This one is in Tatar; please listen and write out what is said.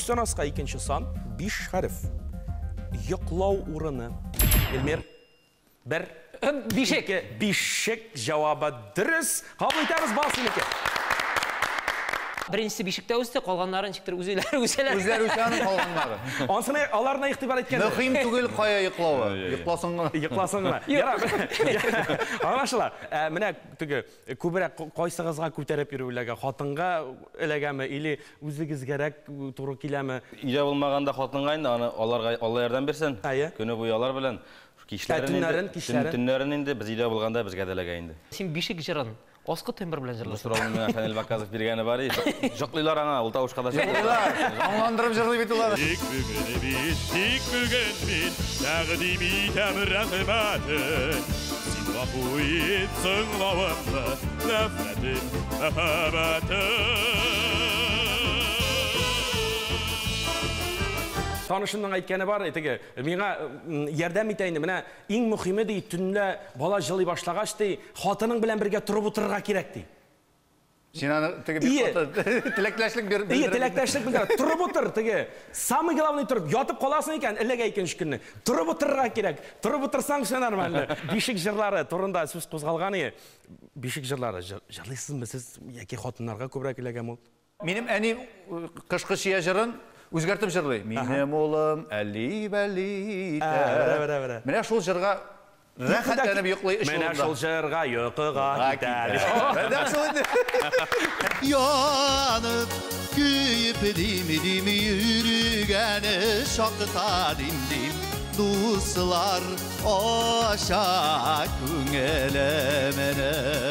Өстән аска икенче сан, 5 хәреф. Йоклау урыны. Эльмир, 1. Бишек. 2, бишек җавабы дөрес. Кабул итәбез, бал синеке. Беренчесе бишектә үсте, калганнары ничектер үзләре үсәләр. Үзләре үсә аның калганнары. Ансына аларына игътибар иткән. Мөһим түгел кая йоклавы. Йокласын гына. Йокласын гына. Ярар. Аңлашыла. Менә теге күбрәк кайсыгызга күтәреп йөрү эләгә? Хатынга эләгәме или үзегезгәрәк туры киләме? Өйдә булмаганда хатынга инде, аны аларга Алла ярдәм бирсен. Әйе. Көне буе алар белән. Кичләрен төннәрен, инде, кичләрен. Төннәрен инде без өйдә булганда безгә дә эләгә инде. Син бишек җырын аскы тембр белән Бу җырлыйсың. сорауны миңа Фәнил Баказов биргәне бар. Җоклыйлар аңа, ул тавышка да Җырлыйлар. Аңландырып җырлый бит улар. Тик бүген бит, тик бүген мин тәкъдим итәм рәхмәтен. Син гафу ит соңлавымны, нәфрәтем, мәхәббәтем. Танышымның әйткәне бар, теге, миңа ярдәм итә инде. Менә иң мөһиме ди, төнлә бала җылый башлагач ди, хатының белән бергә торып утырырга кирәк ди. Син аны теге бик каты теләктәшлек бир. Ие, теләктәшлек белдерә. Торып утыр, теге. Самый главный торып, ятып каласың икән, эләгә икенче көнне. Торып утырырга кирәк. Торып утырсаң, все нормально. Бишек җырлары турында сүз кузгалган ие. Бишек җырлары җырлыйсызмы сез яки хатыннарга күбрәк эләгәме ул? Минем әни кышкы чия җырын үзгәртеп җырлый. Минем улым әли-бәли итә. Менә шул җырга рәхәтләнеп йоклый өч Менә шул җырга йокыга китә. Нәкъ шул инде. Yanıp küyüp dim dim yürügeni şakta dim dim Dostlar aşa küngelemenin.